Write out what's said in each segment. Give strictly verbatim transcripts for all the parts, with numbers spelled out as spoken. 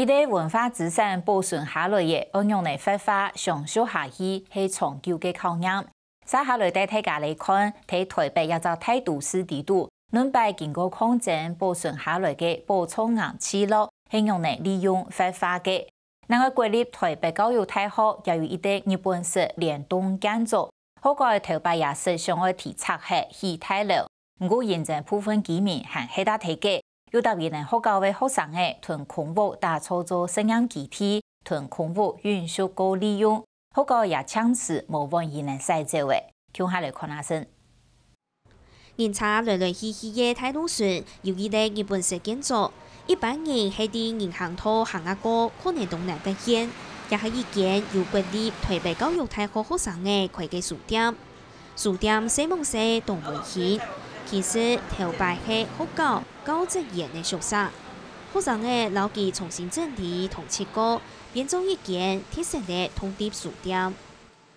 一個文化資產保存下來个，愛仰仔活化、相續下去，係長久个考驗。接下來帶大家來看，在臺北這隻大都市底肚，兩擺經過抗爭保存下來个寶藏巖聚落，係仰仔利用活化个。另外，國立臺北教育大學也有一個日本式聯棟建築，學校頭擺也設想愛提拆忒起大樓，毋過因爭部分居民還係打忒个，有搭因等學校个學生仔同公屋打造做實驗基地，同公屋運作過利用，學校也暫時無換因等徙走个。共下來看下先。 人車來來去去个大路脣，有一個日本式建築。一般人係在人行道行啊過，可能都難發現，這係一間由國立臺北教育大學學生仔開个書店。書店細罔細當溫馨，其實頭擺係學校教職員个宿舍。學生仔摎佢重新整理同漆過，變做一間特色个獨立書店。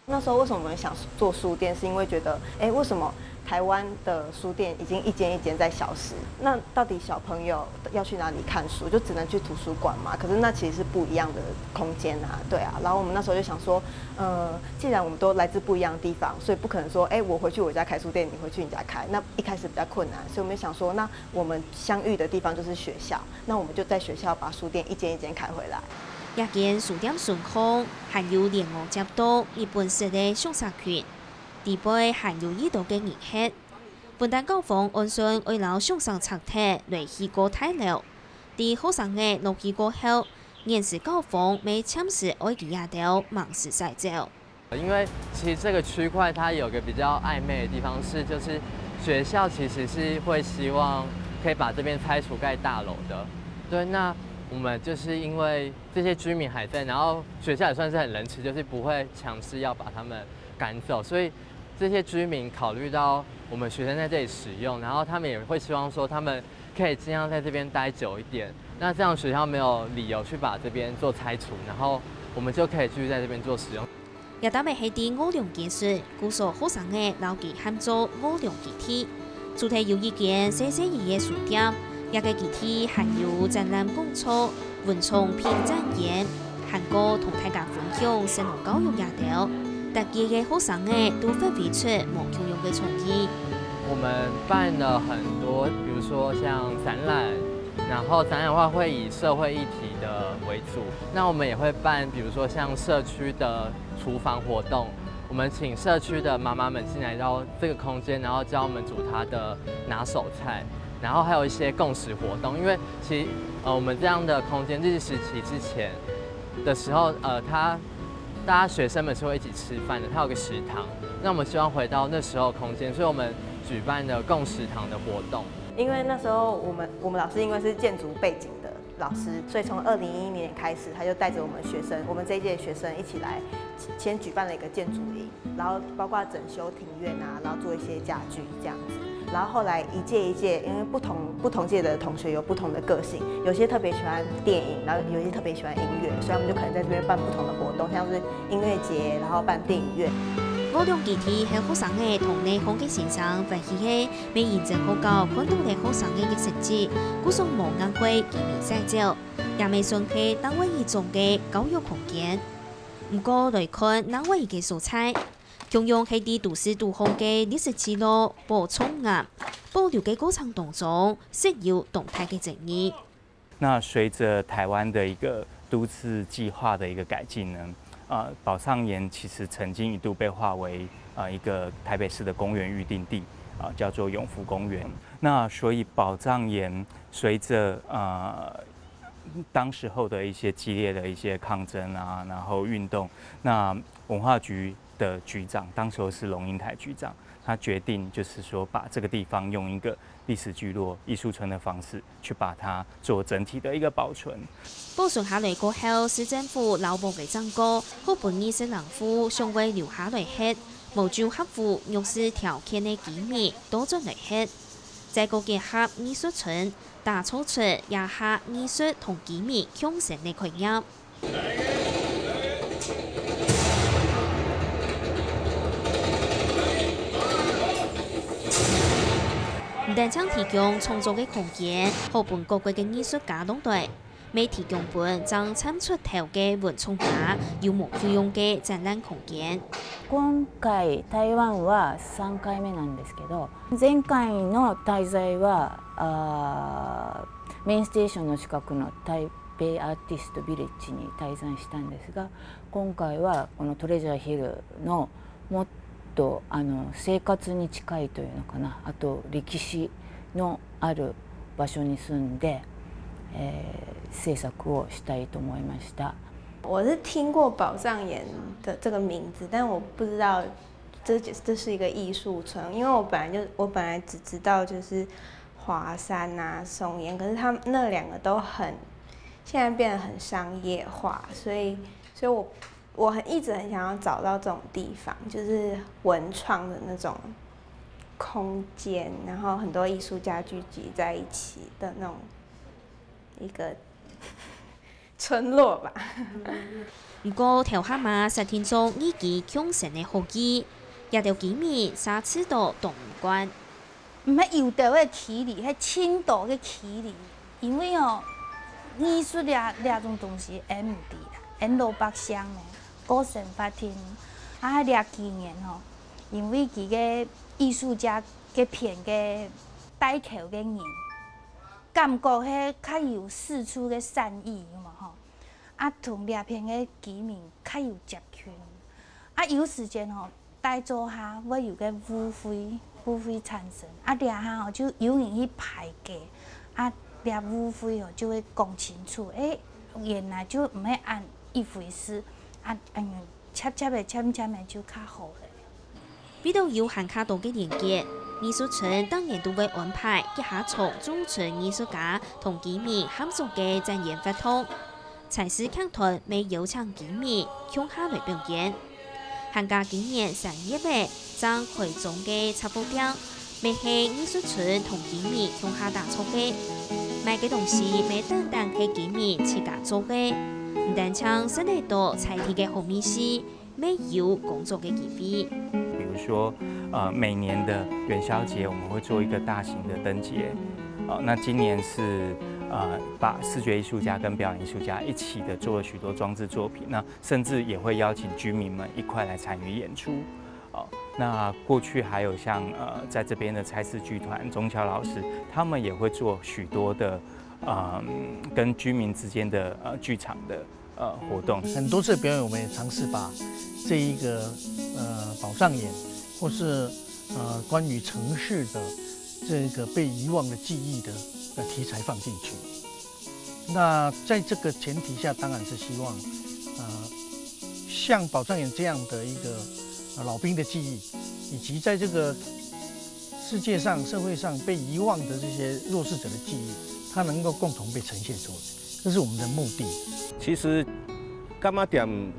那時候為什麼我們想做書店，是因為覺得，哎，為什麼台灣的書店已經一間一間在消失？那到底小朋友要去哪裡看書？就只能去圖書館嘛？可是那其實是不一樣的空間啊，對啊。然後我們那時候就想說，呃，既然我們都來自不一樣的地方，所以不可能說，哎，我回去我家開書店，你回去你家開。那一開始比較困難，所以我們就想說，那我們相遇的地方就是學校，那我們就在學校把書店一間一間開回來。 這間書店脣項還有連屋接到日本式个宿舍群，裡背還有已多个人歇。分擔校方按算愛摎宿舍拆忒來起過大樓。在學生仔落去過後，現時校方乜暫時愛佢這兜吂使徙走。 因為其實這個區塊它有個比較曖昧的地方是，就是學校其實是會希望可以把這邊拆除蓋大樓的。對，那我們就是因為這些居民還在，然後學校也算是很仁慈，就是不會強制要把他們趕走，所以這些居民考慮到我們學生在這裡使用，然後他們也會希望說他們可以盡量在這邊待久一點，那這樣學校沒有理由去把這邊做拆除，然後我們就可以繼續在這邊做使用。 這搭乜係在奧良街脣，故所學生仔摎佢喊做奧良基地。除忒有一間細細仔个書店，這個基地還有展覽講座、文創品展演，還過同大家分享食農教育這兜。逐屆个學生仔都發揮出無共樣个創意。我們辦了很多，比如說像展覽，然後展覽的話會以社會議題的為主。那我們也會辦，比如說像社區的廚房活動，我們請社區的媽媽們進來到這個空間，然後教我們煮她的拿手菜，然後還有一些共食活動。因為其實呃我們這樣的空間，日治時期之前的時候，呃，他大家學生們是會一起吃飯的，它有個食堂。那我們希望回到那時候的空間，所以我們舉辦了共食堂的活动。因為那時候我們我們老師因為是建築背景的老師，所以從二零一一年開始，他就帶著我們學生，我們這一屆的學生一起來先舉辦了一個建築營，然後包括整修庭院啊，然後做一些家具這樣子。然後後來一屆一屆，因為不同不同屆的同學有不同的個性，有些特別喜歡電影，然後有些特別喜歡音樂，所以他們就可能在這邊辦不同的活動，像是音樂節，然後辦電影院。奧良基地係學生仔同內行个先生發起个，乜因爭學校看著了學生仔个成績，故所無硬迫佢等徙走，也乜算係另外一種个教育空間。毋過來看另外一個所在， 共樣係在都市肚項个歷史聚落寶藏巖，保留个過程當中，實有當大个爭議。那隨著台灣的一個都市計畫的一個改進呢，呃，寶藏巖其實曾經一度被劃為呃一個台北市的公園預定地，啊、叫做永福公園。那所以寶藏巖隨著呃當時候的一些激烈的一些抗爭啊，然後運動，那文化局的局長，當時候是龍應台局長，他決定就是說把這個地方用一個歷史聚落藝術村的方式去把它做整體的一個保存。保存下來過後，市政府摎屋个整個，好分藝術人戶想愛留下來歇，無就合乎弱勢條件个居民倒轉來歇。再過結合藝術村，打造出這下藝術同居民共生个概念。 毋單淨提供創作个空間，好分各國个藝術家落來，乜提供分正參出頭个文創家有無共樣个展覽空間。今回台湾はさんかいめなんですけど、前回の滞在はあーメインステーションの近くの台北アーティストビレッジに滞在したんですが、今回はこのトレジャーヒルのもっとあの生活に近いというのかな、あと歴史のある場所に住んで、えー制作をしたいと思いました。我是听过宝藏岩的这个名字，但我不知道这这是一个艺术村，因为我本来就我本来只知道就是华山啊、松烟，可是他们那两个都很现在变得很商业化，所以所以我我很一直很想要找到这种地方，就是文创的那种空间，然后很多艺术家聚集在一起的那种一个村落吧。毋過頭下嘛設定做宜居共生个好意，這兜居民嗄試著當無慣。毋係有兜个距離，係盡多个距離。因為哦，藝術這這種東西，𫣆毋知啦，𫣆老百姓呢，過生活定，啊這幾年吼，因為佢个藝術家个片个帶頭个人，感覺係較有四處个善意，有無吼？啊同這片个居民較有接近。啊有時間吼， 大家做下會有个誤會，誤會產生。啊這下吼就有人去排解，啊這誤會吼就會講清楚，欸，原來就毋係恁一回事，啊恁樣漸漸仔、漸漸仔就較好了。為著有還較多个連結，藝術村逐年都會安排幾下場駐村藝術家同居民合作个展演活動。 在市劇團乜邀請居民共下來表演。還加今年三月仔正開張个雜貨店，乜係藝術村同居民共下打造个。賣个東西乜單單係居民自家做个，毋單淨食得著在地个好味緒，乜有工作个機會。比如说，呃，每年的元宵节我们会做一个大型的灯节，呃，那今年是呃把视觉艺术家跟表演艺术家一起的做了许多装置作品，那甚至也会邀请居民们一块来参与演出。哦，那过去还有像呃在这边的差事剧团钟桥老师，他们也会做许多的呃跟居民之间的呃剧场的呃活动。很多次表演，我们也尝试把这一个呃宝藏岩，或是呃关于城市的这个被遗忘的记忆的呃题材放进去。那在这个前提下，当然是希望呃像宝藏岩这样的一个呃老兵的记忆，以及在这个世界上、社会上被遗忘的这些弱势者的记忆，它能够共同被呈现出来，这是我们的目的。其实柑仔店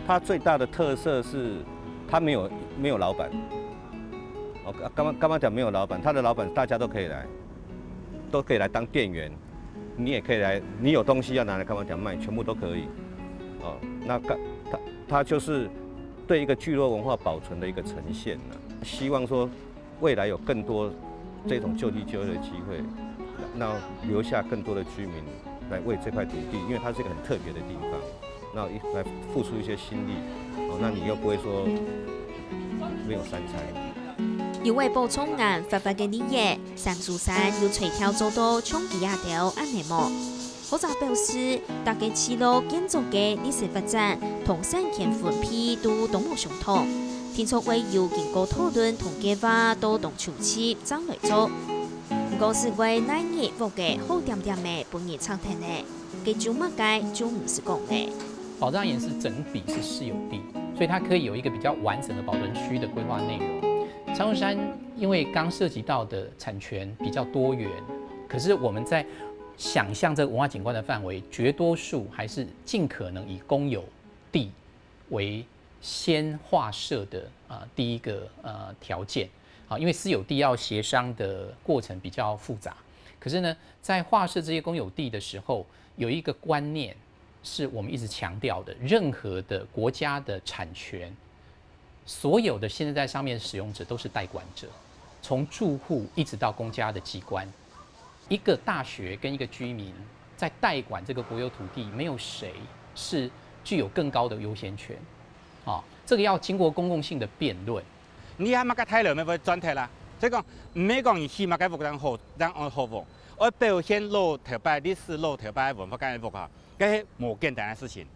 它最大的特色是它没有没有老板。哦，柑柑仔店没有老板，它的老板大家都可以来，都可以来当店员。你也可以来，你有东西要拿来柑仔店卖，全部都可以。哦，那柑它它就是对一个聚落文化保存的一个呈现呢。希望说未来有更多这种就地就业的机会，那留下更多的居民来为这块土地，因为它是一个很特别的地方，那一来付出一些心力，哦，那你又不会说没有三餐。有為寶藏岩發揮个利益，三珠山有垂釣做到像佢這兜恁呢無？ 學者表示，逐个聚落建築个歷史發展同產權分配都當無相同，定著會有經過討論同計畫到當初期正來做。毋過，係會哪日屋个好恬恬仔分人拆忒呢？該種麼个就毋使講了。寶藏岩是整筆是市有地，所以它可以有一个比较完整的保存区的规划内容。长寿山因为刚涉及到的产权比较多元，可是我们在 想象这个文化景观的范围，绝多数还是尽可能以公有地为先划设的啊、呃第一个呃条件。好，因为私有地要协商的过程比较复杂，可是呢，在划设这些公有地的时候，有一个观念是我们一直强调的：任何的国家的产权，所有的现在在上面使用者都是代管者，从住户一直到公家的机关。 一个大学跟一个居民在代管这个国有土地，没有谁是具有更高的优先权。啊，这个要经过公共性的辩论。你还么个大楼乜會轉忒啦？所以講，毋係講你起麼个屋正好，正安好屋，愛表現老頭擺歷史、老頭擺文化个屋啊，該係無簡單个事情。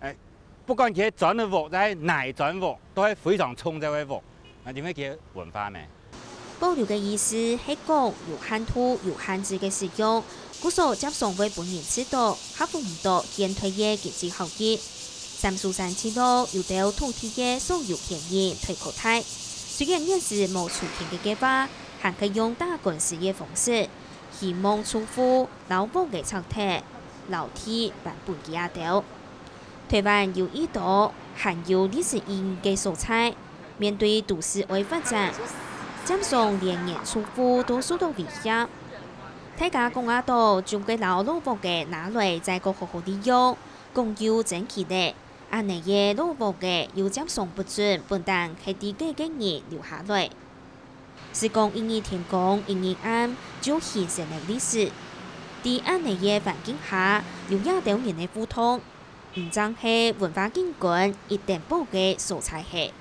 哎，不管佢係磚个屋，在哪磚屋，都係非常重要个屋，啊，因為佢文化咩。 保留个意思係講有限度、有限制个使用，故所輒常會分人知道，合乎毋到現代个經濟效益。三樹山鐵路有兜土地个所有權人退口袋，雖然現時無重建个計畫，還係用打官司个方式，希望住戶摎屋个拆忒，摎地還分佢兜。台灣有已多還有歷史意義个所在， 面對都市愛發展，輒常連原住戶都受到威脅。大家講啊到，就該摎老屋个拿來再過好好利用，講究珍奇咧。恁呢个老屋个又輒常不准分單係在該个人留下來。時光一日天光一日暗，就形成了歷史。在恁呢个環境下，有這兜人个互動，毋正係文化景觀一等寶个所在係。